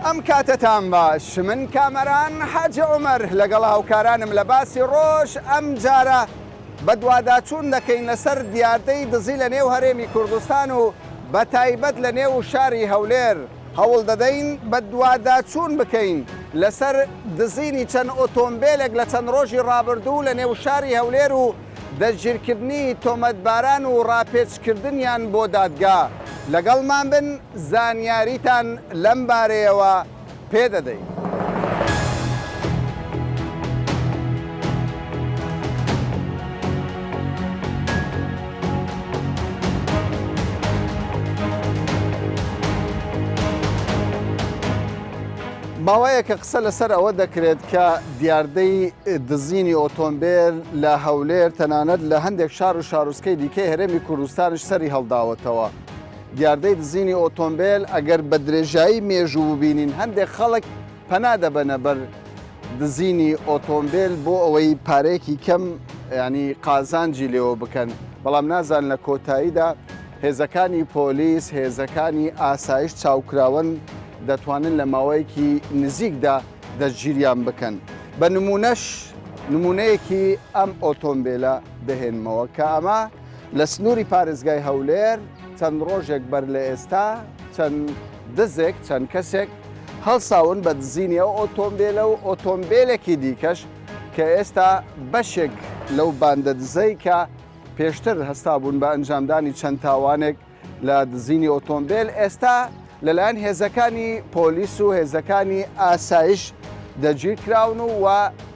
ئەم کاتەتان باش من کامەران حاجی عومەر لەگەڵ هاوکارانم لە باسی ڕۆژ ئەم جارە بەدواداچوون دەکەین لەسەر دیاردەی دزی لە نێو هەرێمی کوردستان و بەتایبەت لە نێو شاری هەولێر هەوڵ دەدەین بەدواداچوون بکەین لەسەر دزینی چەند ئۆتۆمبێلێک لە چەند ڕۆژی ڕابردوو لە نێو شاری هەولێر و دەستگیرکردنی تۆمەتباران و ڕاپێچکردنیان بۆ دادگا. لەگەڵمان بن زانیاریتان لەم بارەیەوە پێدەدەین. ماوەیەکە قسە لەسەر ئەوە دەکرێت کە دیاردەی دزینی ئۆتۆمبێل لە هەولێر تەنانەت لە هەندێک شار و شارۆچکەی دیکەی هەرێمی کوردستانیش سەری هەڵداوەتەوە. دیاردەی دزینی ئۆتۆمبێل ئەگەر بە درێژایی مێژوو ببینین هەندێک خەڵک پەنا دەبەنە بەر دزینی ئۆتۆمبێل بۆ ئەوەی پارەیەکی کەم ینی قازانجی لێوە بکەن بەڵام نازان لە کۆتاییدا هێزەکانی پۆلیس هێزەکانی ئاسایش چاوکراون دەتوانن لە ماوەیەکی نزیکدا دەستگیریان بکەن. بە نموونەش نموونەیەکی ئەم ئۆتۆمبێلە دەهێنمەوە کە ئەمە لە سنووری پارێزگای هەولێر چەند ڕۆژێک بەر لە ئێستا چەند دزێک چەند کەسێک هەڵساون بە دزینی ئەو ئۆتۆمبێلە و ئۆتۆمبێلێکی دیکەش کە ئێستا بەشێک لەو باندە دزەی کە پێشتر هەستابوون بە ئەنجامدانی چەند تاوانێک لە دزینی ئۆتۆمبێل ئێستا لەلایەن هێزەکانی پۆلیس و هێزەکانی ئاسایش دەگیرکراون و و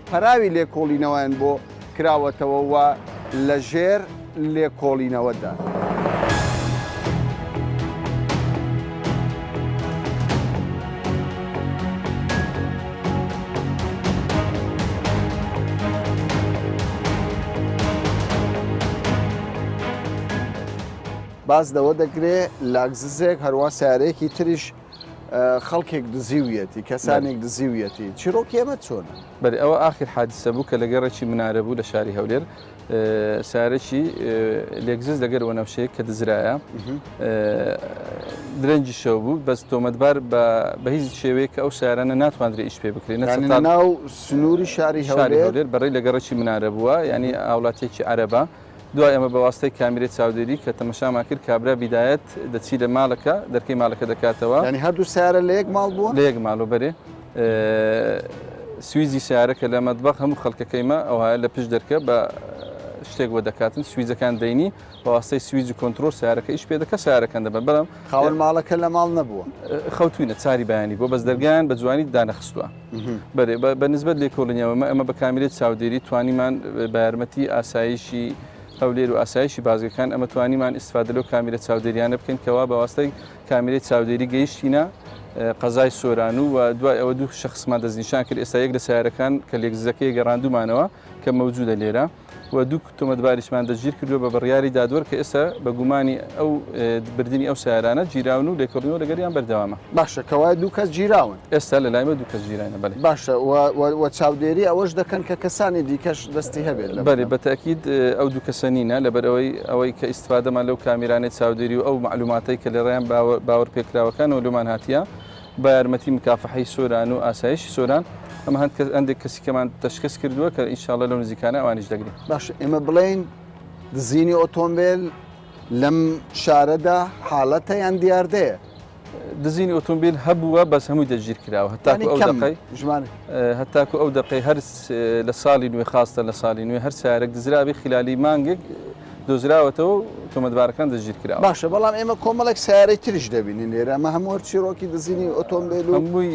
پەراوی لێکۆڵینەوەیان بۆ کراوەتەوە و لەژێر لێکۆڵینەوەدان. باس لەوە دەکرێ لاکززێک هەروا سیارەیەکی تریش خەڵکێک دزیویەتی کەسانێک دزیویەتی چیرۆکی ئەمە چۆنە؟ بەری ئەوە ئاخر حادیسە بوو کە لە گەڕێکی منارە بوو لە شاری هەولێر سارێکی لێکزز لەگەر وەنەوشەیەک کە دزرایە درەنگی شەو بوو بەس تۆمەتبار بە هیچ شێوەیەک کە ئەو سیارانە ناتواندرێ ئیش پێ بکرێت ناو سنووری شاری هەولێر بەڕێ لە گەڕێکی منارە بووە ینی هاوڵاتیەکی عەرەبە دوای ئەمە بە واستەی کامیرەی چاودێری کە تەمەشامان کرد کابرا بیدایەت دەچی لە ماڵەکە دەرکەی ماڵەکە دەکاتەوە. یانی هەردوو سەیارە لە یەک ماڵ بووە؟ لە یەک ماڵ و بەرێ سویزی سیارەکە لە مەتبەخ هەموو خەڵکەکەیمە ئەوها لە پشت دەرکە بە شتێک وە دەکاتن سویزەکان دەینی بە واستەی سویز و کۆنترۆل سیارەکە ئیش پێ دەکە سیارەکان دەبەن بەڵام خاوەن ماڵەکە لە ماڵ نەبووە خەوتوینە چاری بەیانی بۆ بەس دەرگایان بە جوانی دانەخستووە. بەرێ بە نسبەت لێکۆڵینەوە ئەمە بە کامیرەی چاودێری توانیمان بە یارمەتی ئاسایشی هەولێر و ئاسایشی بازگەکان ئەمە توانیمان ئیسفادە لەو کامیرە چاودێریانە بکەین کەوا بە واستەی کامیرەی چاودێری گەیشتینە قەزای سۆران و دوای ئەوە دوو شخصمان دەستنیشان کرد ئێستا یەک لە سیارەکان کە لێکزەکەی گەڕاندومانەوە کە مەوجودە لێرە و دوو تۆمەتباریشمان دەستگیر کردووە بە بڕیاری دادوەر کە ئێستا بە گومانی ئەو بردنی ئەو سەیارانە گیراون و لێکۆڵینەوە لەگەریان بەردەوامە. باشە کەوایە دوو کەس گیراون؟ ئێستا لە لای مە دوو کەس گیراینە بەلێ. باشە و چاودێری ئەوەش دەکەن کە کەسانی دیکەش دەستی هەبێت لەم بەلێ بە تەئکید ئەو دوو کەسە نینە لەبەر ئەوەی ئەوەی کە ئیستفادەمان لەو کامیرانەی چاودێری و ئەو مەعلوماتەی کە لە ڕێیان باوەرپێکراوەکانەوە لۆمان هاتیە بە یارمەتی مکافحەی سۆران و ئاسایشی سۆران ئەمە هەند کەس هەندێک کەسیکەمان تەشخیص کردووە کە ئینشاءاللە لەو نزیکانە ئەوانیش دەگرین. باشە ئێمە بڵێین دزینی ئۆتۆمبێل لەم شارەدا حاڵەتە یان دیاردەیە؟ دزینی ئۆتۆمبیل هەبووە بەس هەمووی دەستگیر کراوە هەتاکو ئەو دەقەی هەتاکو ئەو دەقەی هەر لە ساڵی نوێ خاستە لە ساڵی نوێ هەر سیارێک دزرابی خلالی مانگێک دۆزراوەتەوە و تۆمەتبارەکان دەستگیرکراون. باشە بەڵام ئێمە کۆمەڵێک سەیارەی تریش دەبینین لێرە ئەمە هەموو هەر چیڕۆکی دزینی ئۆتۆمبێل و هەمووی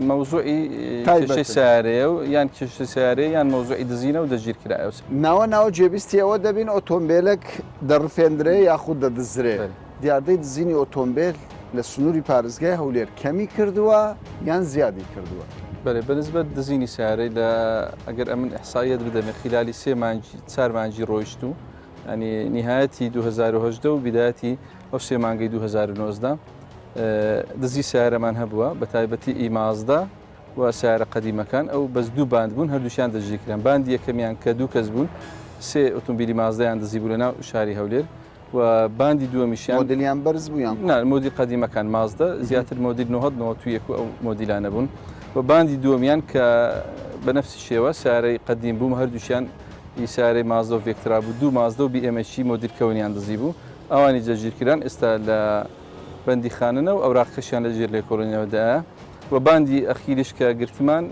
مەوزوعی کێشەی سەیارەیە و یان کێشەی سەیارەیە یان مەوزوعی دزینە و دەستگیرکرایە. ناوە ناوە گوێبیستی ئەوە دەبین ئۆتۆمبێلێک دەڕفێندرێ یاخود دەدزرێ. دیاردەی دزینی ئۆتۆمبێل لە سنووری پارێزگای هەولێر کەمی کردووە یان زیادی کردووە؟ بەێ بەنسبەت دزینی سیارەی لە ئەگەر ئەمن ئیحساییەت بدەمێ خلالی سێ مانگی چار مانگی ڕۆیشت و ینی نهایەتی 2010 و بیدایەتی ئەو سێ مانگەی 2019 دزی سیارەمان هەبووە بە تایبەتی ئی مازدا و سیارە قەدیمەکان ئەو بەس دوو باند بوون هەردووشیان دەستگیرکران باندی یەکەمیان کە دوو کەس بوون سێ ئۆتۆمبیلی مازدایان دزی بوو لە ناو شاری هەولێر. و باندی دووەمیشیان مۆدیلیان بەرز بوو یان نا مۆدیل قەدیمەکان مازدە زیاتر مۆدیل 90 91 و ئەو مۆدیلانە بوون و باندی دووەمیان کە بە نەفسی شێوە سیارەی قەدیم بووم هەردووشیان ئی سیارەی مازدە و ڤێکترا بوو دوو مازدە و بی ئێمەکی مۆدیل کەونیان دزی بوو ئەوانی دەستگیر کران ئێستا لە بەندیخانەنە و ئەوراقەکەشیان لە ژێر لێکۆڵینەوەدایە و باندی ئەخیریش کە گرتمان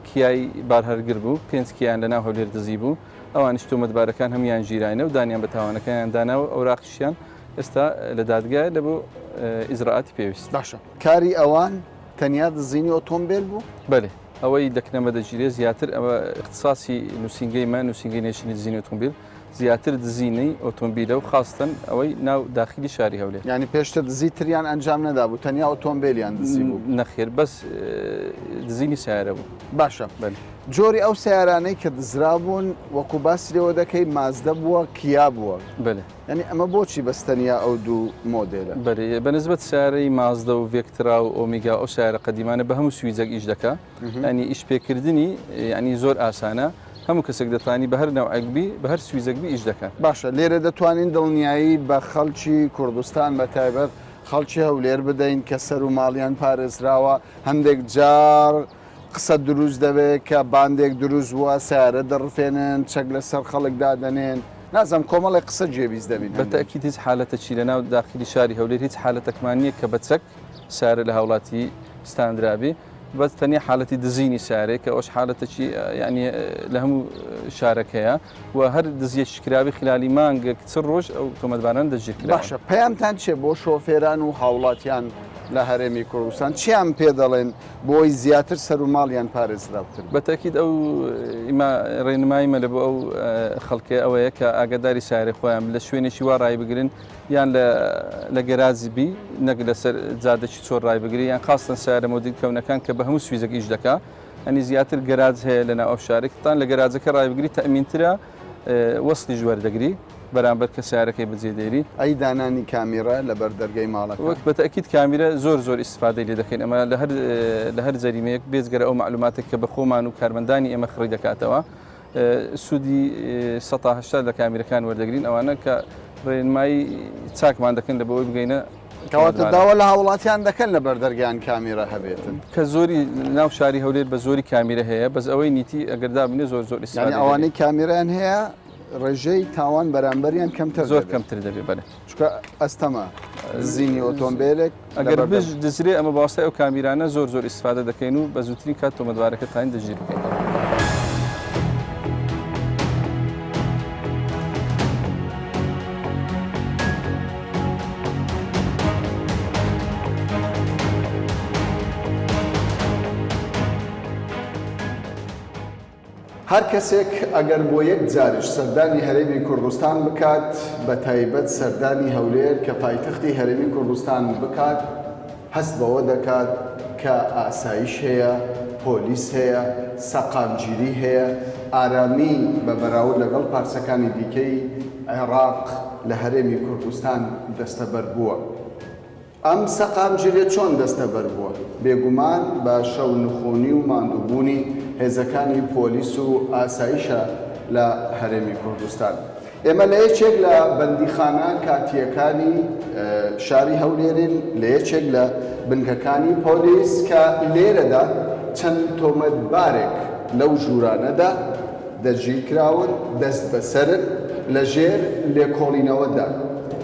کیای بارهەرگر بوو پێنج کیایان لە ناو هەولێر دزی بوو ئەوانیش تۆمەتبارەکان هەموویان گیراینە و دانیان بە تاوانەکەیان داناوە و ئەوراقیشیان ئێستا لە دادگایە لە بۆ ئیجرائاتی پێویست. باشە کاری ئەوان تەنیا دزینی ئۆتۆمبێل بوو؟ بەلێ ئەوەی لە کنەمە دەگیرێ زیاتر ئەوە ئیختساسی نووسینگەی مە نووسینگەی نێچینی دزینی ئۆتۆمبیل زیاتر دزینی ئۆتۆمبیلە و خاستەن ئەوەی ناو داخلی شاری هەولێر. یانی پێشتر دزی تریان ئەنجام نەدابوو تەنیا ئۆتۆمبێلیان دزی بوو؟ نەخێر بەس دزینی سەیارە بوو. باشە بەلێ. جۆری ئەو سەیارانەی کە دزرابوون وەکو باسی لێوە دەکەی مازدە بووە کیا بووە؟ بەلێ. یانی ئەمە بۆچی بەس تەنیا ئەو دوو مۆدێلە؟ بەلێ بە نسبەت سەیارەی مازدە و ڤێکترا و ئۆمیگا و ئەو سەیارە قەدیمانە بە هەموو سویجەک ئیش دەکا یانی ئیش پێکردنی یانی زۆر ئاسانە هەموو کەسێک دەتوانی بە هەر نەوعێک بی بە هەر سویجەک بی ئیش دەکا. باشە لێرە دەتوانین دڵنیایی بە خەڵکی کوردستان بە تایبەت خەڵکی هەولێر بدەین کە سەر و ماڵیان پارێزراوە هەندێک جار قسە دروست دەبێت کە باندێک دروست بووە سەیارە دەڕفێنن چەک لەسەر خەڵک دادەنێن نازانم کۆمەڵێک قسە گوێبیست دەبین بە تەئکید هیچ حالەتەکی لە ناو داخلی شاری هەولێر هیچ حالەتەکمان نییە کە بە چەک سەیارە لە هاوڵاتی ستاندرابێ بەس تەنیا حالەتی دزینی سەیارەیە کە ئەوش حالەتەکی یعنی لە هەموو شارەکەیە و هەر دزیەکی کرابی خلالی مانگێک چ ڕۆژ ئەو تۆمەتباران دەستگیر کراون. باشە پەیامتان چیە بۆ شۆفێران و هاوڵاتیان لە هەرێمی کوردستان چیان پێ دەڵێن بۆی زیاتر سەر و ماڵیان پارێزراوتر بێت؟ بە تەئکید ئەو ئیمە ڕێنماییمە لە بۆ ئەو خەڵکەی ئەوەیە کە ئاگاداری سەیارەی خۆیان بن لە شوێنێکی وا ڕایبگرن یان لە لە گەراج بی نەک لەسەر جادەکی چۆر ڕایبگری یان خاستەن سەیارە مۆدیل کەونەکان کە بە هەموو سویجەک ئیش دەکا ئەنی زیاتر گەراج هەیە لە ناو ئەو شارێک تان لە گەراجەکە ڕایبگری تەئمینترە وەسڵیش وەردەگری بەرامبەر کە سیارەکەی بەجێ دێری. ئەی دانانی کامیرا لە بەر دەرگەی ماڵەکە؟ وەک بە تەئکید کامیرا زۆر زۆر ئیستفادەی لێ دەکەین ئەمە لە هەر لە هەر جەریمەیەک بێجگەرە ئەو مەعلوماتێک کە بە خۆمان و کارمەندانی ئێمە خڕی دەکاتەوە سوودی 180 لە کامیرەکان وەردەگرین ئەوانە کە ڕێنمایی چاکمان دەکەن لە بۆی بگەینە کەواتە داوا لە هاوڵاتیان دەکەن لە بەردەرگیان کامیرا هەبێتن کە زۆری ناو شاری هەولێر بە زۆری کامیرە هەیە بەس ئەوەی نیتی ئەگەر دابنێ زۆر زۆر ئیسانی ئەوانەی کامیران هەیە ڕێژەی تاوان بەرامبەریان کەمتر زۆر کەمتر دەبێ بەێ چونکە ئەستەمە دزینی ئۆتۆمبیلێک ئەگەر بش دزرێ ئەمە باوەستای ئەو کامیرانە زۆر زۆر ئیسفادە دەکەین و بە زووترین کات تۆمەتبارەکە تاین دەستگیر بکەین. هەر کەسێک ئەگەر بۆ یەک جاریش سەردانی هەرێمی کوردستان بکات، بە تایبەت سەردانی هەولێر کە پایتەختی هەرێمی کوردستان بکات، هەست بەوە دەکات کە ئاسایش هەیە، پۆلیس هەیە، سەقامگیری هەیە، ئارامی بە بەراورد لەگەڵ پارچەکانی دیکەی عێراق لە هەرێمی کوردستان دەستەبەر بووە. ئەم سەقامگیریە چۆن دەستەبەر بووە؟ بێگومان بە شەونخونی و ماندووبوونی هێزەکانی پۆلیس و ئاسایشە لە هەرێمی کوردستان. ئێمە لە یەکێک لە بەندیخانە کاتییەکانی شاری هەولێرین، لە یەکێک لە بنکەکانی پۆلیس کە لێرەدا چەند تۆمەتبارێک لەو ژوورانەدا دەستگیرکراون، دەستبەسەرن، لەژێر لێکۆڵینەوەدان.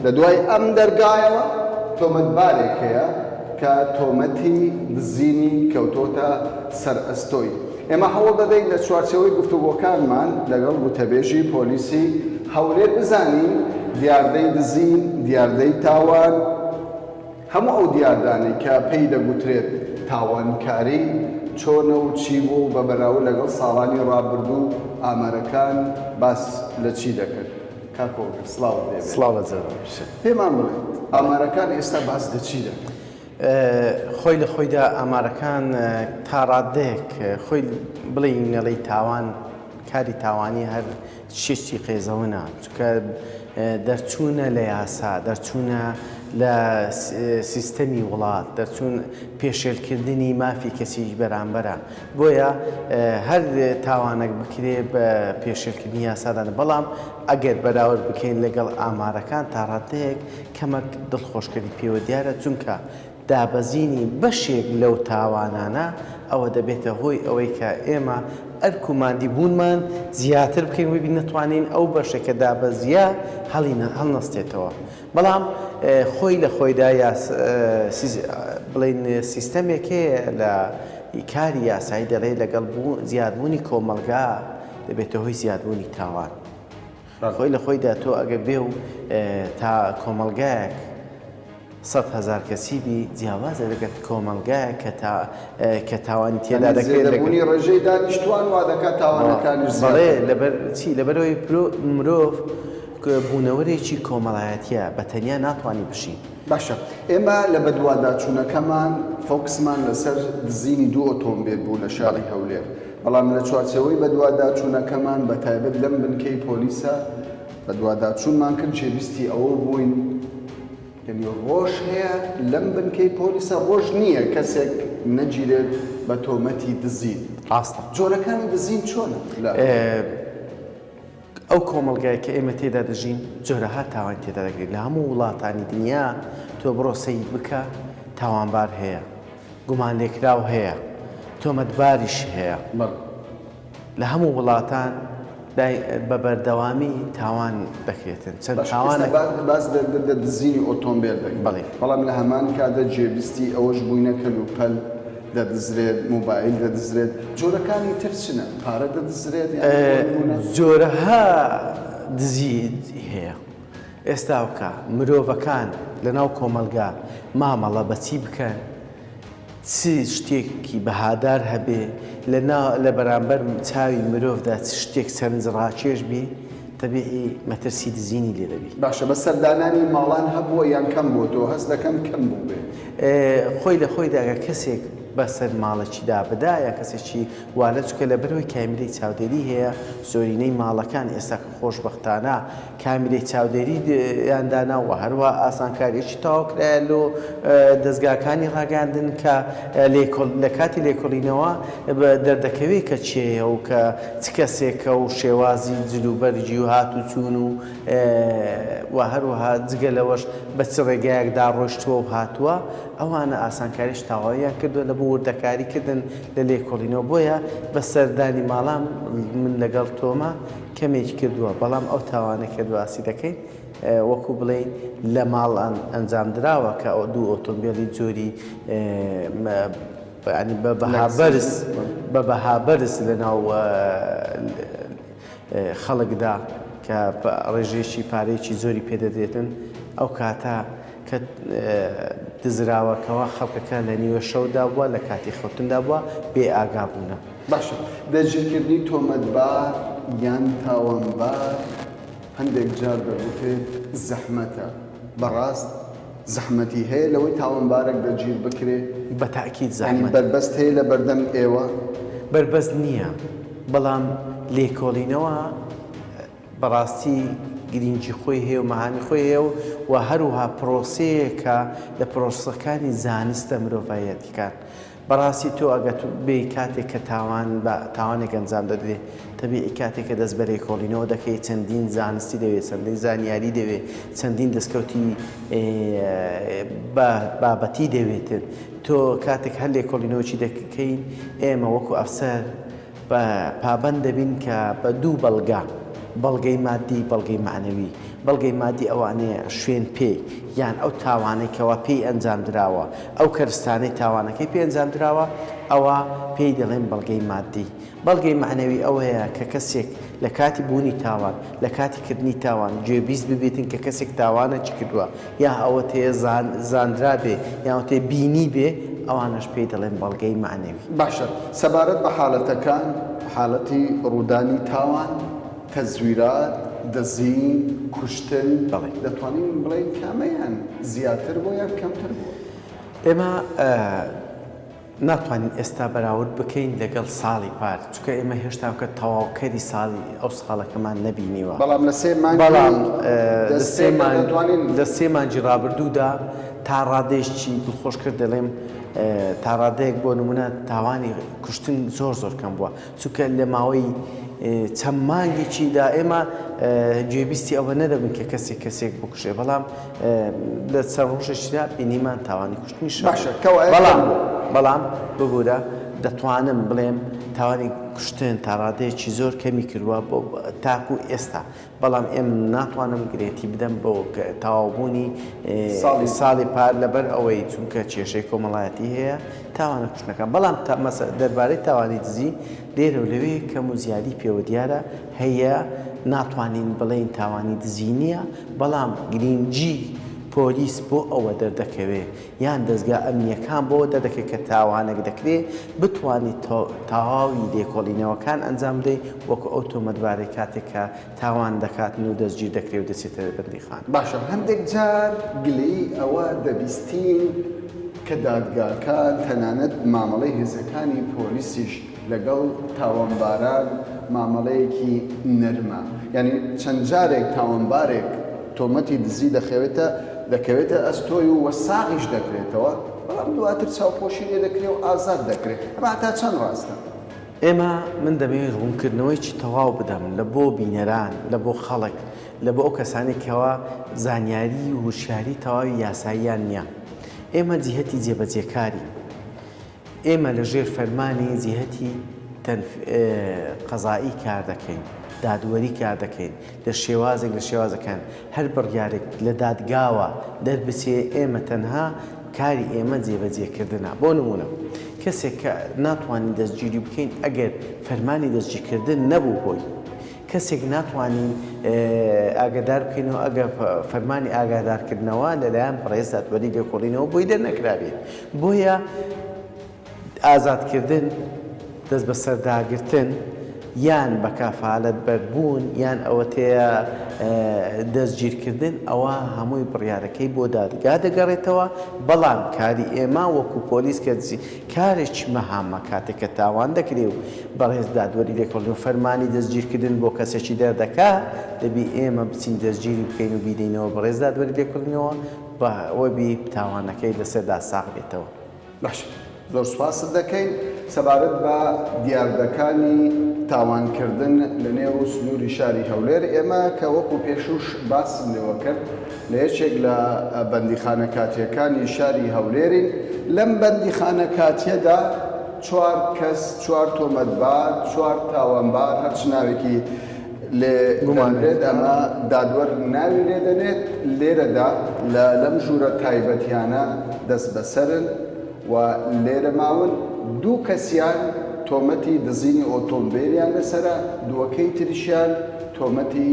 لە دوای ئەم دەرگایەوە تۆمەتبارێک هەیە کە تۆمەتی دزینی کەوتۆتە سەر ئەستۆی. ئێمە هەوڵ دەدەین لە چوارچێوەی گفتوگۆکانمان لەگەڵ گوتەبێژی پۆلیسی هەولێر بزانین دیاردەی دزین، دیاردەی تاوان، هەموو ئەو دیاردانەی کە پێی دەگوترێت تاوانکاری چۆنە و چی بووە و بە بەراورد لەگەڵ ساڵانی ڕابردوو ئامارەکان باس لە چی دەکەن؟ کاک هۆگر سڵاوت لێ بێت. سڵاو لە جەنابیشت. پێمان بڵێ ئامارەکان ئێستا باس لە چی دەکەن؟ خۆی لە خۆیدا ئامارەکان تا ڕادەیەک خۆی بڵێی نەڵێی تاوان کاری تاوانی هەر شتێکی قێزەونە چونکە. دەرچوونە لە یاسا، دەرچوونە لە سیستەمی وڵات، دەرچوون پێشێلکردنی مافی کەسیی بەرامبەرە. بۆیە هەر تاوانەک بکرێ بە پێشێلکردنی یاسا دانە. بەڵام ئەگەر بەراورد بکەین لەگەڵ ئامارەکان تا ڕاددەیەک کەمەک دڵخۆشکەری پێوە دیارە، چونکە دابەزینی بەشێک لەو تاوانانە، ئەوە دەبێتە هۆی ئەوەی کە ئێمە ئەرک و ماندیبوونمان زیاتر بکەین و نەتوانین ئەو بەشە کە دابەزییە هەڵنەستێتەوە. بەڵام خۆی لە خۆیدا بڵێین سیستەمێک هەیە لە کاری یاسایی دەڵێ لەگەڵ زیادبوونی کۆمەڵگا دەبێتە هۆی زیادبوونی تاوان. خۆی لە خۆیدا تۆ ئەگەر بێ و تا کۆمەڵگایەک 100,000 کەسی بی جیاوازە لەگەڵ کۆمەڵگایەک کە تا کە تاوانی تێدا دەکرێت لەگەڵ زێدەبوونی ڕێژەی دانیشتوان وا دەکات تاوانەکانیش زیاتر بەڵێ لەبەر چی لەبەرئەوەی مرۆڤ بوونەوەرێکی کۆمەڵایەتیە بە تەنیا ناتوانی بژی. باشە ئێمە لە بەدواداچوونەکەمان فۆکسمان لەسەر دزینی دوو ئۆتۆمبێل بوو لە شاری هەولێر بەڵام لە چوارچێوەی بەدواداچوونەکەمان بە تایبەت لەم بنکەی پۆلیسە بەدواداچوونمان کرد جێبیستی ئەوە بووین یەنی ڕۆژ هەیە لەم بنکەی پۆلیسە ڕۆژ نییە کەسێک نەگیرێت بە تۆمەتی دزین. ڕاستە. جۆرەکانی دزین چۆنە لە. ئەو کۆمەڵگای کە ئێمە تێدا دەژین جۆرەها تاوانی تێدا دەکرێت لە هەموو وڵاتانی دنیا تۆ بڕۆ سەیر بکە تاوانبار هەیە گومانلێکراو هەیە تۆمەتباریش هەیە لە هەموو وڵاتان بە بەردەوامی تاوان دەکرێتن چەند تاوانێک باس لە دزینی ئۆتۆمبێل دەکەین بەڵێ. بەڵام لە هەمان کاتدا جێبیستی ئەوەش بووینە کەلوپەل دەدزرێت، مۆبایل دەدزرێت، جۆرەکانی تر چنە؟ پارە دەدزرێت یان بۆ نموونە؟ جۆرەها دزی هەیە. ئێستاوکە مرۆڤەکان لەناو کۆمەڵگا مامەڵە بە چی بکەن، چ شتێکی بەهادار هەبێ، لە نا لە بەرامبەر چاوی مرۆڤدا چ شتێک سەرنجڕاکێش بی، تەبیعی مەترسی دزینی لێ دەبی. باشە بە سەردانانی ماڵان هەبووە یان کەم بووە تۆ هەست دەکەم کەم بووبێ. خۆی لە خۆیدا گەر کەسێک بە سەر ماڵێکیدا بدا یا کەسێکی والە چونکە لەبەرئەوەی کامیرەی چاودێری هەیە زۆرینەی ماڵەکان ئێستا کە خۆشبەختانە کامیرەی چاودێری یان دانا و هەروەها ئاسانکاریەکی تەواو کرایە لۆ دەزگاکانی ڕاگەیاندن کە لە کاتی لێکۆڵینەوە دەردەکەوێت کە کێیە و کە چ کەسێکە و شێوازی جلوبەرگی و هات و چوون و و هەروەها جگە لەوەش بە چ ڕێگایەکدا ڕۆیشتووە و هاتووە ئەوانە ئاسانکاریش تەواویان کردووە لە بۆ وردەکاری کردن لە لێکۆڵینەوە بۆیە بە سەردانی ماڵان من لەگەڵ تۆمە کەمێکی کردووە، بەڵام ئەو تاوانەی کە باسی دەکەین وەکو بڵێی لە ماڵ ئەنجامدراوە کە ئەو دوو ئۆتۆمبێلی جۆری ینی بە بەها بەرز بە بەها بەرز لە ناو خەڵکدا کە ڕێژەیەکی پارەیەکی زۆری پێدەدرێتن ئەو کاتە کە دزراوەکەوە خەڵکەکە لە نیوە شەودا بووە لە کاتی خەوتندا بووە بێ ئاگا بوونە. باشە دەستگیرکردنی تۆمەتبار یان تاوانبار هەندێک جار دەگوترێت زەحمەتە، بەڕاست زەحمەتی هەیە لەوەی تاوانبارێک دەستگیر بکرێ؟ بە تەئکید یانی زەحمەتە. بەربەست هەیە لە بەردەم ئێوە؟ بەربەست نییە، بەڵام لێکۆڵینەوە بەڕاستی گرینگی خۆی هەیە و مەهامی خۆی هەیە و و هەروها پرۆسەیەکە لە پرۆسەکانی زانستە مرۆڤایەتیکان. بەڕاستی تۆ ئەگەر بێی کاتێک کە تاوان بە تاوانێک ئەنجام دەدرێ تەبیعی کاتێک کە دەست بە لێکۆڵینەوە دەکەی چەندین زانستی دەوێ چەندین زانیاری دەوێ چەندین دەستکەوتی بە بابەتی دەوێتن تۆ کاتێک هەر لێکۆڵینەوەکی دەکەین ئێمە وەکو ئەفسەر بە پابەند دەبین کە بە دوو بەڵگە، بەڵگەی مادی، بەڵگەی مەعنەوی. بەڵگەی مادی ئەوانەیە شوێن پێی یان ئەو تاوانەی کەوا پێی ئەنجام دراوە، ئەو کەرستانەی تاوانەکەی پێ ئەنجام دراوە، ئەوە پێی دەڵێن بەڵگەی مادی. بەڵگەی مەعنەوی ئەوەیە کە کەسێک لە کاتی بوونی تاوان، لە کاتی کردنی تاوان گوێبیست ببێتن کە کەسێک تاوانێکی کردووە، یا ئەوەتێ زانرابێ یان ئەوەتێ بینیبێ، ئەوانەش پێی دەڵێن بەڵگەی مەعنەوی. باشە سەبارەت بە حالەتەکان، حالەتی ڕوودانی تاوان، تەزویرات، دزین، کوشتن، بەڵێ. دەتوانین بڵێین کامەیان زیاتر بووە یان کەمتر بووە؟ ئێمە. ناتوانین ئێستا بەراورد بکەین لەگەڵ ساڵی پار، چونکە ئێمە هێشتاکە تەواوکەری ساڵی ئەو ساڵەکەمان نەبینیوە. بەڵام لە سێ مانگی بەڵام لە سێ دەستپێکدا مانگ دەتوانین. لە سێ مانگی ڕابردوودا تا ڕادەیەکی دڵخۆشکەر دەڵێم تا ڕادەیەک بۆ نموونە تاوانی کوشتن زۆر زۆر کەم بووە، چونکە لە ماوەی چەند مانگێکیدا ئێمە گوێبیستی ئەوە نەدەبووین کە کەسێک کەسێک بکوژێ، بەڵام لە چەند ڕۆژێکیدا بینیمان تاوانی کوشتنیش هەبوو. باشە کەوایە بەڵام کەم بوو. بەڵام ببورە دەتوانم بڵێم تاوانی کوشتن تا ڕادەیەکی زۆر کەمی کردووە بۆ تاکوو ئێستا، بەڵام ئێم ناتوانم گرێنتی بدەم بۆ تەواوبوونی ساڵی ساڵی پار لەبەر ئەوەی چونکە کێشەی کۆمەڵایەتی هەیە تاوانە کوشتنەکان بەڵام تا مەسە دەربارەی تاوانی دزی لێرە و لەوێ کەم و زیادی پێوە دیارە هەیە ناتوانین بڵێین تاوانی دزی نییە بەڵام گرینگی پۆلیس بۆ ئەوە دەردەکەوێ یان دەزگا ئەمنییەکان بۆوە دەردەکەوێت کە تاوانێک دەکرێ بتوانیت تەواوی لێکۆڵینەوەکان ئەنجام بدەی وەکو ئەو تۆمەتبارەی کاتێک کە تاوان دەکاتن و دەستگیر دەکرێ و دەچێتە بەندیخانە. باشە هەندێک جار گلەیی ئەوە دەبیستین کە دادگاکان تەنانەت مامەڵەی هێزەکانی پۆلیسیش لەگەڵ تاوانباران مامەڵەیەکی نەرمە یانی چەند جارێک تاوانبارێک تۆمەتی دزی دەخەوێتە دەکەوێتە ئەستۆی و ساغیش دەکرێتەوە بەڵام دواتر چاوپۆشی لێ دەکرێ و ئازاد دەکرێ ئەمە هەتا چەند ڕاستە؟ ئێمە من دەمەوێت ڕوونکردنەوەیەکی تەواو بدەم لە بۆ بینەران لە بۆ خەڵک لە بۆ ئەو کەسانەی کەوا زانیاری و هوشیاری تەواوی یاساییان نییە ئێمە جیهەتی جێبەجێکارین ئێمە لە ژێر فەرمانی جیهەتی تەنف قەزائی کار دەکەین، دادوەری کار دەکەین، لە شێوازێک لە شێوازەکان هەر بڕیارێک لە دادگاوە دەربچێ ئێمە تەنها کاری ئێمە جێبەجێ کردنە. بۆ نموونە کەسێک کە ناتوانین دەستگیری بکەین ئەگەر فەرمانی دەستگیرکردن نەبوو بۆی، کەسێک ناتوانین ئاگادار بکەینەوە ئەگەر فەرمانی ئاگادارکردنەوە لەلایەن بەڕێز دادوەری لێکۆڵینەوە بۆی دەرنەکرابێ. بۆیە ئازادکردن، دەستبەسەرداگرتن یان بە کافالەت بەربوون یان ئەوەتەیە دەستگیرکردن ئەوە هەمووی بڕیارەکەی بۆ دادگا دەگەڕێتەوە، بەڵام کاری ئێمە وەکو پۆلیس کە کارێکی مەهامە کاتێک کە تاوان دەکرێ و بەڕێز دادوەری لێکۆڵینەوە فەرمانی دەستگیرکردن بۆ کەسێکی دەردەکا دەبی ئێمە بچین دەستگیری بکەین و بیدەینەوە بەڕێز دادوەری لێکۆڵینەوە بە وەبی تاوانەکەی لەسەردا ساغ بێتەوە. باشە زۆر سوپاست دەکەین. سەبارەت بە دیاردەکانی تاوانکردن لە نێو سنووری شاری هەولێر، ئێمە کە وەکو پێشووش باسم لێوە کرد لە یەکێک لە بەندیخانە کاتییەکانی شاری هەولێرین، لەم بەندیخانە کاتییەدا چوار کەس، چوار تۆمەتبار، چوار تاوانبار، هەرچ ناوێکی لێ دەنرێت ئەمە دادوەر ناوی لێ دەنێت، لێرەدا لە لەم ژوورە تایبەتیانە دەستبەسەرن و لێرە ماون، دوو کەسیان تۆمەتی دزینی ئۆتۆمبێلیان لەسەرە، دووەکەی تریشیان تۆمەتی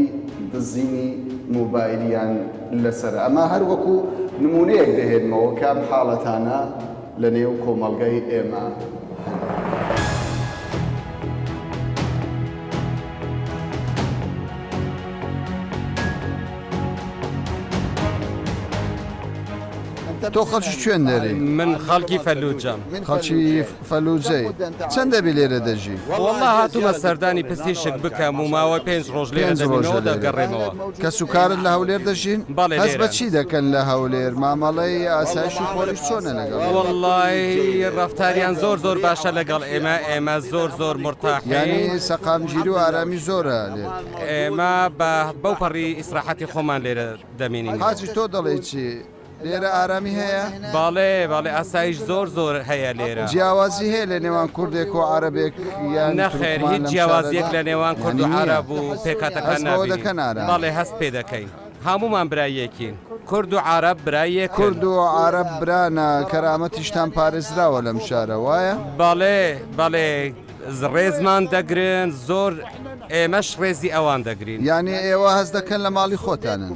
دزینی مۆبایلیان لەسەرە. ئەمە هەر وەکو نموونەیەک دەهێنمەوە کە ئەم حاڵەتانە لەنێو کۆمەڵگەی ئێمە هەن. تۆ خەڵکی کوێن دەری؟ من خەڵکی فەلوجەم. خەڵکی فەلوجەی. چەند دەبی لێرە دەژی؟ وەڵا هاتوومە سەردانی پزیشک بکەم و ماوەی پێنج ڕۆژ لێرە دەبینەوە دەگەڕێمەوە. کەسوکارت لە هەولێر دەژین؟ بەڵێ هەست بە لێرەن. چی دەکەن لە هەولێر؟ مامەڵەی ئاسایشی پۆلیس چۆنە لەگەڵ ئێوە؟ وەڵای ڕەفتاریان زۆر زۆر باشە لەگەڵ ئێمە، ئێمە زۆر زۆر مورتاحین. یانی سەقامگیری و ئارامی زۆرە لێرە؟ ئێمە بە بەو پەڕی ئیسراحەتی خۆمان لێرە دەمێنینەوە. حاجی تۆ دەڵێی چی؟ لێرە ئارامی هەیە؟ بەڵێ بەڵێ ئاسایش زۆر زۆر هەیە لێرە. جیاوازی هەیە لە نێوان کوردێک و عەرەبێک یان نەخێر تورکمان هیچ لەم جیاوازیەک شارەدا؟ لە نێوان کورد و یانی نییە؟ عەرەب و پێکهاتەکان هەست بەوە نابینین. دەکەن ئارامن؟ بەڵێ هەست پێ دەکەین. هەموومان برای یەکین. کورد و عەرەب برای یەکن. کورد و عەرەب برانە، کەرامەتیشتان پارێزراوە لەم شارە وایە؟ بەڵێ بەڵێ ڕێزمان دەگرن زۆر ئێمەش ڕێزی ئەوان دەگرین. یانی ئێوە هەست دەکەن لە ماڵی خۆتانن؟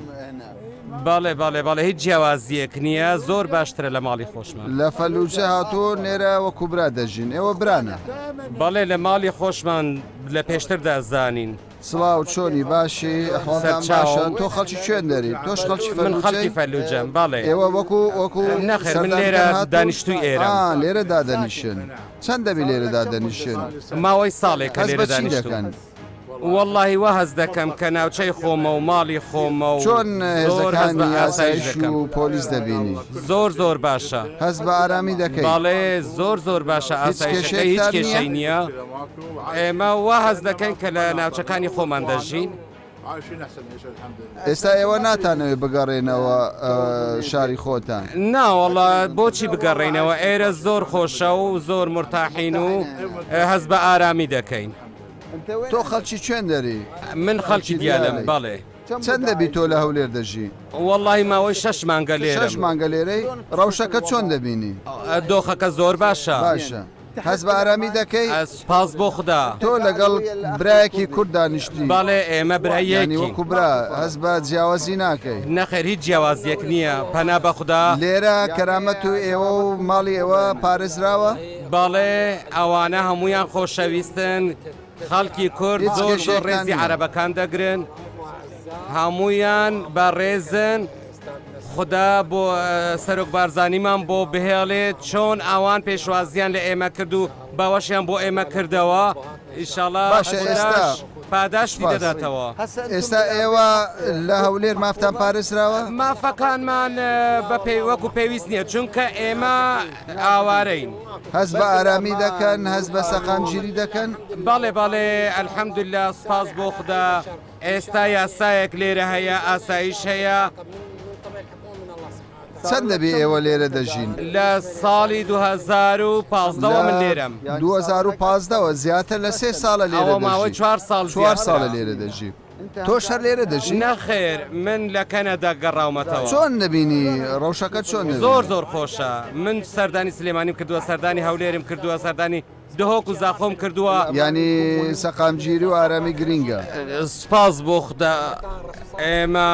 بەڵێ بەڵێ بەڵێ هیچ جیاوازیەک نییە زۆر باشترە لە ماڵی خۆشمان. لە فەلوجە هاتوون لێرە وەکو برا دەژین ئێوە برانە؟ بەڵێ لە ماڵی خۆشمان لە پێشتردا زانین. سڵاو چۆنی باشی ئەحواڵتان باشە تۆ خەڵکی کوێن دەری تۆش خەڵکی من خەڵکی فەلوجەم بەڵێ ئێوە وەکو وەکو نەخێر من لێرە دانیشتووی ئێرە لێرە دادەنیشن چەند دەبی لێرە دادەنیشن ماوەی ساڵێک کە لێرە دانیشتوون وەڵڵاهی وا هەست دەکەم کە ناوچەی خۆمە و ماڵی خۆمە و چۆن هێزەکانی ئاسایش و پۆلیس دەبینی؟ زۆر زۆر باشە. هەست بە ئارامی دەکەی؟ بەڵێ زۆر زۆر باشە ئاسایشەکە هیچ کێشەی نییە. ئێمە وا هەست دەکەین کە لە ناوچەکانی خۆمان دەژین. ئێستا ئێوە ناتانەوێت بگەڕێنەوە شاری خۆتان؟ ناوەڵا بۆچی بگەڕێینەوە ئێرە زۆر خۆشە و زۆر مرتاحین و هەست بە ئارامی دەکەین. تۆ خەڵکی کوێن دەری؟ من خەڵکی دیالەم بەڵێ. چەند دەبی تۆ لە هەولێر دەژی؟ وەڵاهی ماوەی شەش مانگە لێرەم. شەش مانگە لێرەی؟ ڕەوشەکە چۆن دەبینی؟ دۆخەکە زۆر باشە. باشە. هەست بە ئارامی دەکەی؟ سوپاس بۆ خودا. تۆ لەگەڵ برایەکی کورد دانیشتی؟ بەڵێ ئێمە برای یەکین. یانی وەکو برا هەست بە جیاوازی ناکەی؟ نەخێر هیچ جیاوازیەک نییە پەنا بە خودا. لێرە کەرامەت و ئێوە و ماڵی ئێوە پارێزراوە؟ بەڵێ ئەوانە هەموویان خۆشەویستن خەڵکی کورد زۆر زۆر ڕێزی عەرەبەکان دەگرن هەموویان بە ڕێزن خودا بۆ سەرۆک بارزانیمان بۆ بهێڵێت چۆن ئەوان پێشوازیان لە ئێمە کرد و باوەشیان بۆ ئێمە کردەوە ئیشاڵا باشە ئێستا پاداشتی دەداتەوە. ئێستا ئێوە لە هەولێر مافتان پارێزراوە؟ مافەکانمان بە پێی وەکو پێویست نییە چونکە ئێمە ئاوارەین. هەست بە ئارامی دەکەن، هەست بە سەقامگیری دەکەن؟ بەڵێ بەڵێ الحمدللە سوپاس بۆ خودا ئێستا یاسایەک لێرە هەیە ئاسایش هەیە. چەند دەبی ئێوە لێرە دەژین؟ لە ساڵی 2015 وە من لێرەم. 2015 وە زیاتر لە سێ ساڵە لێرە دەژی. ماوەی چوار ساڵ چوار ساڵە لێرە دەژی. تۆش هەر لێرە دەژی؟ نەخێر من لە کەنەدا گەڕاومەتەوە. چۆن دەبینی ڕەوشەکە چۆن دەبینی؟ زۆر زۆر خۆشە من سەردانی سلێمانیم کردووە سەردانی هەولێرم کردووە سەردانی دهۆک و زاخۆم کردووە. یانی سەقامگیری و ئارامی گرینگە. سوپاس بۆ خودا ئێمە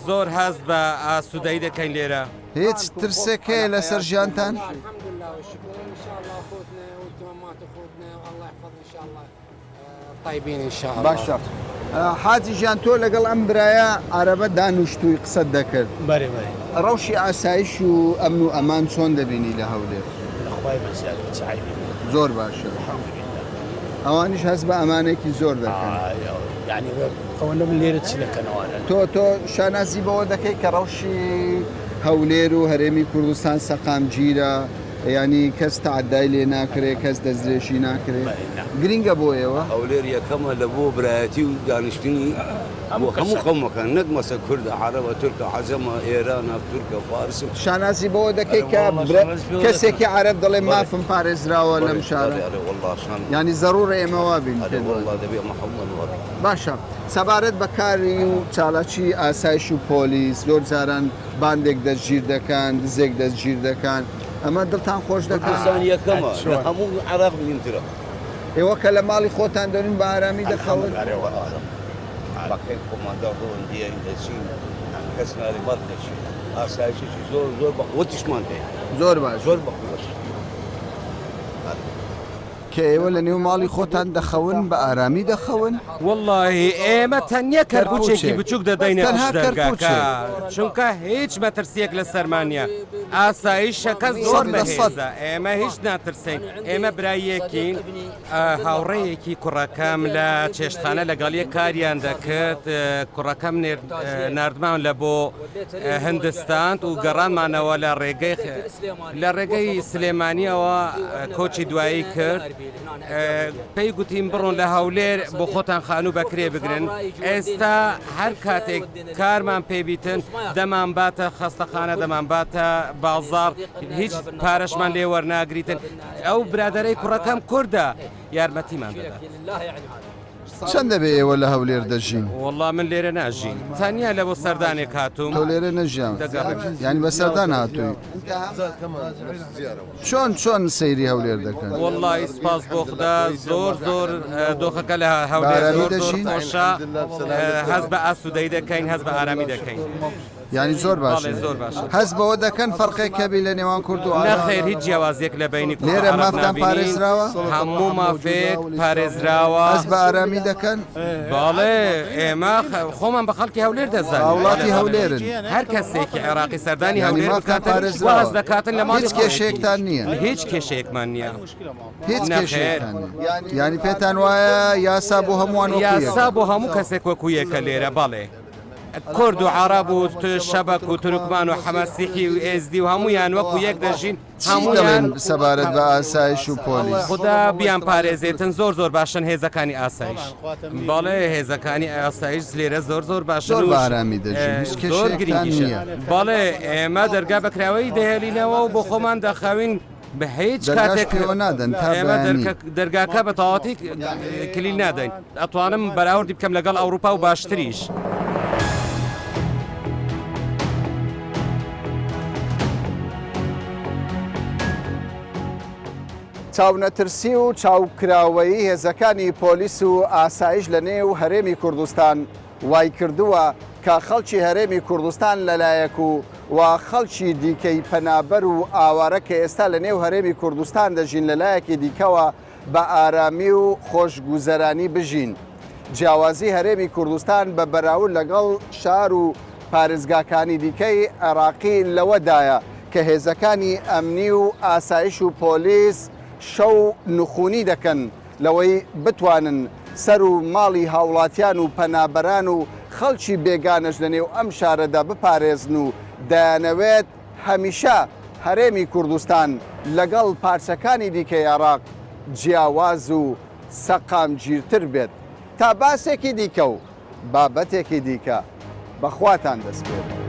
زۆر هەست بە ئاسوودەیی دەکەین لێرە. هیچ ترسێک هەیە لەسەر ژیانتان؟ باشە حاجی ژیان تۆ لەگەڵ ئەم برایە عەرەبە دانوشتووی قسەت دەکرد بەرێ بەرێ. ڕەوشی ئاسایش و ئەمن و ئەمان چۆن دەبینی لە هەولێر؟ لە خوای بەزیاد هیچ عەیبی نیە. زۆر باشە. الحمدللە. ئەوانیش هەست بە ئەمانێکی زۆر دەکەن. یانی ئەوەنە من لێرە چ دەکەن ئەوانە؟ تۆ تۆ شانازی بەوە دەکەی کە ڕەوشی هەولێر و هەرێمی کوردستان سەقامگیرە؟ یانی کەس تەعەدای لێ ناکرێ، کەس دەستدرێژی ناکرێ، گرینگە بۆ ئێوە؟ هەولێر یەکەمە لە بۆ برایەتی و دانیشتنی بۆ هەموو قەومەکان نەک مەسە کوردە عەرەبە تورکە عەجەمە ئێرانە تورکە فارسە. شانازی بەوە دەکەی کە کەسێکی عەرەب دەڵێ مافم پارێزراوە لەم شارە؟ یانی زەڕوورە ئێمە وا بین؟ باشە سەبارەت بە کاری و چالاکی ئاسایش و پۆلیس زۆر جاران باندێک دەستگیر دەکەن، دزێک دەستگیر دەکەن، ئەمە دڵتان خۆش دەکات؟ کوردستان یەکەمە لە هەموو عێراق مهمترە. ئێوە کە لە ماڵی خۆتان دەرون بە ئارامی دەخەون؟ ئەرێ وەڵا بە کەیف خۆمان دەڕۆن دێین دەچین کەس نارێ بەڕ دەچین ئاسایشێکی زۆر زۆر بە قوەتیشمان هەیە. زۆر باش. زۆر بە قوەت. کە ئێوە لە نێو ماڵی خۆتان دەخەون بە ئارامی دەخەون؟ وەڵاهی ئێمە تەنیا کەرپوچێکی بچوک دەدەینە تەنها پشت دەرگاکە کەرپوچێک. چونکە هیچ مەترسیەک لەسەرمان نیە ئاسایشەکە زۆر سەد لە سەد. بەهێزە ئێمە هیچ ناترسین ئێمە برای یەکین هاوڕێیەکی کوڕەکەم لە چێشتخانە لەگەڵ یەک کاریان دەکرد کوڕەکەم ناردمان لە بۆ هندستان و گەڕانمانەوە لە ڕێگەی لە ڕێگەی سلێمانیەوە کۆچی دوایی کرد پێی گوتیم بڕۆن لە هەولێر بۆ خۆتان خانوو بەکرێ بگرن ئێستا هەر کاتێک کارمان پێبیتن دەمان باتە خەستەخانە دەمان باتە بازار هیچ پارەشمان لێ وەرناگریتن ئەو برادەرەی کوڕەکەم کوردە یارمەتیمان دەدات. چەند دەبێ ئێوە لە هەولێر دەژین؟ وەڵا من لێرە ناژیم تەنیا لە بۆ سەردانێک هاتووم. تۆ لێرە نەژیاوی؟ دەگەڕێم. یانی بە سەردان هاتووی؟ چۆن چۆن سەیری هەولێر دەکەن؟ وەڵی سپاس بۆ خودا زۆر زۆر دۆخەکە لە هەولێر بە ئارامی زۆر زۆر دەژین؟ خۆشە هەست بە ئاسوودەیی دەکەین هەست بە ئارامی دەکەین. یانی زۆر باشن. بەڵێ زۆر باشن. هەست بەوە دەکەن فەرقێک هەبی لە نێوان کورد و عەرەب؟ نەخێر هیچ جیاوازیەک لە بەینی کورد و لێرە عەرەب مافتان نابینین. پارێزراوە؟ هەموو مافێک پارێزراوە. هەست بە ئارامی دەکەن؟ بەڵێ ئێمە خۆمان بە خەڵکی هەولێر دەزانین. هاوڵاتی هەولێرن. هەر کەسێکی عێراقی سەردانی یانی هەولێر مافتان بکاتن پارێزراوە. وا هەست دەکاتن لە ماڵی هیچ کێشەیەکتان نییە؟ هیچ کێشەیەکمان نییە. هیچ نەخێر. کێشەیەکتان نییە. یانی پێتان وایە یاسا بۆ هەمووان وەکو یەکە؟ یاسا بۆ هەموو کەسێک وەکو یەکە لێرە بەڵێ. کورد و عەڕەب و شەبەک و تورکمان و حەمەسیحی و ئێزدی و هەموویان وەکو یەک دەژین چی هەموویان دەڵێن سەبارەت بە ئاسایش و پۆلیس؟ خودا بیان پارێزێتن زۆر زۆر باشن هێزەکانی ئاسایش بەڵێ هێزەکانی ئاسایش لێرە زۆر زۆر باشن زۆر و بە ئارامی دەژین هیچ زۆر کێشەیەکتان گرنگیشە نییە. بەڵێ ئێمە دەرگا بەکراوەیی دەهێڵینەوە و بۆ خۆمان دەخەوین بە هیچ دەرگاش کاتێک پێوە نادەن تا ئێمە بەیانی. دەرگاکە بە تەواوەتی کلیل نادەین ئەتوانم بەراوردی بکەم لەگەڵ ئەوروپا و باشتریش. چاونەترسی و چاوکراوەیی هێزەکانی پۆلیس و ئاسایش لە نێو هەرێمی کوردستان وایکردووە کە خەڵکی هەرێمی کوردستان لەلایەک و و خەڵکی دیکەی پەنابەر و ئاوارە کە ئێستا لە نێو هەرێمی کوردستان دەژین لەلایەکی دیکەوە بە ئارامی و خۆشگوزەرانی بژین. جیاوازی هەرێمی کوردستان بە بەراورد لەگەڵ شار و پارێزگاکانی دیکەی عێراقی لەوەدایە کە هێزەکانی ئەمنی و ئاسایش و پۆلیس شەو نخونی دەکەن لەوەی بتوانن سەر و ماڵی هاوڵاتیان و پەنابەران و خەڵکی بێگانەش لەنێو ئەم شارەدا بپارێزن و دەیانەوێت هەمیشە هەرێمی کوردستان لەگەڵ پارچەکانی دیکەی عێراق جیاواز و سەقامگیرتر بێت. تا باسێکی دیکە و بابەتێکی دیکە بە خواتان دەسپێرم.